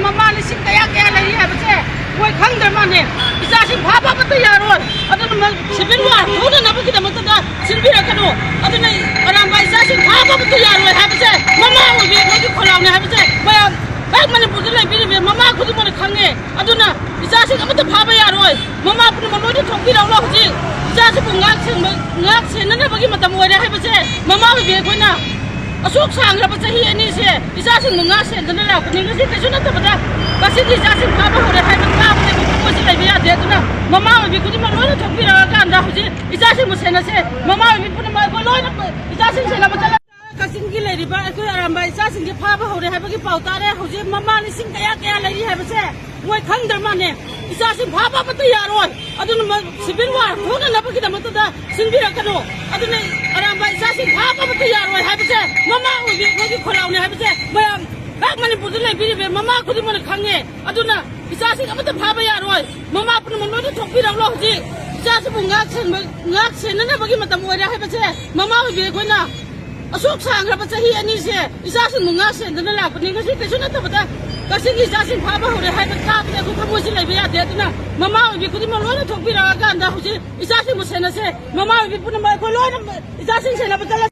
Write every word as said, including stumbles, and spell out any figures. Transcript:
ꯃꯃꯥ ꯂꯤꯁꯤꯡ ꯀꯌꯥ ꯀꯌꯥ ꯂꯩꯔꯤ ꯍꯥꯏꯕꯁꯦ ꯃꯣꯏ ꯈꯪꯗ꯭ꯔ ꯃꯥꯜꯂꯦ꯫ ꯏꯆꯥꯁꯤꯡ ꯐꯥꯕ ꯑꯃꯠꯇ ꯌꯥꯔꯣꯏ꯫ ꯑꯗꯨꯅ ꯃ-, civil war ꯊꯣꯛꯅꯅꯕꯒꯤꯗꯃꯛꯇꯗ ꯁꯤꯟꯕꯤꯔꯛꯀꯅꯨ꯫ ꯑꯗꯨꯅ ꯑꯔꯥꯝꯕꯥꯏ ꯏꯆꯥꯁꯤꯡ ꯐꯥꯕ ꯑꯃꯠꯇ ꯌꯥꯔꯣꯏ ꯍꯥꯏꯕꯁꯦ ꯃꯃꯥ ꯑꯣꯏꯕꯤ ꯑꯩꯈꯣꯏꯒꯤ ꯈꯣꯜꯂꯥꯎꯅꯦ ꯍꯥꯏꯕꯁꯦ ꯃꯌꯥꯝ ꯍꯦꯛ ꯃꯅꯤꯄꯨꯔꯗ ꯂꯩꯕꯤꯔꯤꯕ ꯃꯃꯥ ꯈꯨꯗꯤꯡꯃꯛꯅ ꯈꯪꯉꯦ꯫ ꯑꯗꯨꯅ ꯏꯆꯥꯁꯤꯡ ꯑꯃꯠꯇ ꯐꯥꯕ ꯌꯥꯔꯣꯏ꯫ ꯃꯃꯥ ꯄꯨꯝꯅꯃꯛ ꯂꯣꯏꯅ ꯊꯣꯛꯄꯤꯔꯛꯂꯣ꯫ ꯍꯧꯖꯤꯛ ꯏꯆꯥꯁꯤꯕꯨ ꯉꯥꯛ ꯁꯦꯟꯕ, ꯉꯥꯛ ꯁꯦꯟꯅꯅꯕꯒꯤ ꯃꯇꯝ ꯑꯣꯏꯔꯦ ꯍꯥꯏꯕꯁꯦ ꯃꯃꯥ ꯑꯣꯏꯕꯤ ꯑꯩꯈꯣꯏꯅ ꯑꯁꯨꯛ ꯁꯥꯡꯈ꯭ꯔꯕ ꯆꯍꯤ ꯑꯅꯤꯁꯦ ꯏꯆꯥꯁꯤꯡꯕꯨ ꯉꯥꯛ ꯁꯦꯟꯗꯨꯅ ꯂꯥꯛꯄꯅꯤ꯫ ꯉꯁꯤ ꯀꯩꯁꯨ ꯅꯠꯇꯕꯗ ꯀꯛꯆꯤꯡꯒꯤ ꯏꯆꯥꯁꯤꯡ ꯐꯥꯕ ꯍꯧꯔꯦ ꯍꯥꯏꯕ ꯇꯥꯕꯗꯒꯤ ꯊꯃꯣꯏꯁꯤ ꯂꯩꯕ ꯌꯥꯗꯦ꯫ ꯑꯗꯨꯅ ꯃꯃꯥ ꯑꯣꯏꯕꯤ ꯈꯨꯗꯤꯡꯃꯛ ꯂꯣꯏꯅ ꯊꯣꯛꯄꯤꯔꯛꯑꯀꯥꯟꯗ ꯍꯧꯖꯤꯛ ꯏꯆꯥꯁꯤꯡꯕꯨ ꯁꯦꯟꯅꯁꯦ꯫ ꯃꯃꯥ ꯑꯣꯏꯕꯤ ꯄꯨꯝꯅꯃꯛ ꯑꯩꯈꯣꯏ ꯂꯣꯏꯅ ꯏꯆꯥꯁꯤꯡ ꯁꯦꯟꯅꯕ ꯆꯠꯂ ꯀꯛꯆꯤꯡꯒꯤ ꯂꯩꯔꯤꯕ ꯑꯩꯈꯣꯏ ꯑꯔꯥꯝꯕꯥꯏ ꯏꯆꯥꯁꯤꯡꯁꯦ ꯐꯥꯕ ꯍꯧꯔꯦ ꯍꯥꯏꯕꯒꯤ ꯄꯥꯎ ꯇꯥꯔꯦ꯫ ꯍꯧꯖꯤꯛ ꯃꯃꯥ ꯂꯤꯁꯤꯡ ꯀꯌꯥ ꯀꯌꯥ ꯂꯩꯔꯤ ꯍꯥꯏꯕꯁꯦ ꯃꯣꯏ ꯈꯪꯗ꯭ꯔ ꯃꯥꯜꯂꯦ꯫ ꯏꯆꯥꯁꯤꯡ ꯐꯥꯕ ꯑꯃꯠꯇ ꯌꯥꯔꯣꯏ꯫ ꯑꯗꯨꯅ ꯃ-, civil war ꯊꯣꯛꯅꯅꯕꯒꯤꯗꯃꯛꯇꯗ ꯁꯤꯟꯕꯤꯔꯛꯀꯅꯨ꯫ ꯑꯗꯨꯅ ꯑꯔꯥꯝꯕꯥꯏ ꯏꯆꯥꯁꯤꯡ ꯐꯥꯕ ꯑꯃꯠꯇ ꯌꯥꯔꯣꯏ ꯍꯥꯏꯕꯁꯦ ꯃꯃꯥ ꯑꯣꯏꯕꯤ ꯑꯩꯈꯣꯏꯒꯤ ꯈꯣꯜꯂꯥꯎꯅꯦ ꯍꯥꯏꯕꯁꯦ ꯃꯌꯥꯝ ꯍꯦꯛ ꯃꯅꯤꯄꯨꯔꯗ ꯂꯩꯕꯤꯔꯤꯕ ꯃꯃꯥ ꯈꯨꯗꯤꯡꯃꯛꯅ ꯈꯪꯉꯦ꯫ ꯑꯗꯨꯅ ꯏꯆꯥꯁꯤꯡ ꯑꯃꯠꯇ ꯐꯥꯕ ꯌꯥꯔꯣꯏ꯫ ꯃꯃꯥ ꯄꯨꯝꯅꯃꯛ ꯂꯣꯏꯅ ꯊꯣꯛꯄꯤꯔꯛꯂꯣ꯫ ꯍꯧꯖꯤꯛ ꯏꯆꯥꯁꯤꯕꯨ ꯉꯥꯛ ꯁꯦꯟꯕ, ꯉꯥꯛ ꯁꯦꯟꯅꯅꯕꯒꯤ ꯃꯇꯝ ꯑꯣꯏꯔꯦ ꯍꯥꯏꯕꯁꯦ ꯃꯃꯥ ꯑꯣꯏꯕꯤ ꯑꯩꯈꯣꯏꯅ ꯑꯁꯨꯛ ꯁꯥꯡꯈ꯭ꯔꯕ ꯆꯍꯤ ꯑꯅꯤꯁꯦ ꯏꯆꯥꯁꯤꯡꯕꯨ ꯉꯥꯛ ꯁꯦꯟꯗꯨꯅ ꯂꯥꯛꯄꯅꯤ꯫ ꯉꯁꯤ ꯀꯩꯁꯨ ꯅꯠꯇꯕꯗ ꯀꯛꯆꯤꯡꯒꯤ ꯏꯆꯥꯁꯤꯡ ꯐꯥꯕ ꯍꯧꯔꯦ ꯍꯥꯏꯕ ꯇꯥꯕꯗ ꯑꯩꯈꯣꯏ ꯊꯃꯣꯏꯁꯤ ꯂꯩꯕ ꯌꯥꯗꯦ꯫ ꯑꯗꯨꯅ ꯃꯃꯥ ꯑꯣꯏꯕꯤ ꯈꯨꯗꯤꯡꯃꯛ ꯂꯣꯏꯅ ꯊꯣꯛꯄꯤꯔꯛꯑꯀꯥꯟꯗ ꯍꯧꯖꯤꯛ ꯏꯆꯥꯁꯤꯡꯕꯨ ꯁꯦꯟꯅꯁꯦ꯫ ꯃꯃꯥ ꯑꯣꯏꯕꯤ ꯄꯨꯝꯅꯃꯛ ꯑꯩꯈꯣꯏ ꯂꯣꯏꯅ ꯏꯆꯥꯁꯤꯡ ꯁꯦꯟꯅꯕ ꯆꯠꯂꯁꯦ꯫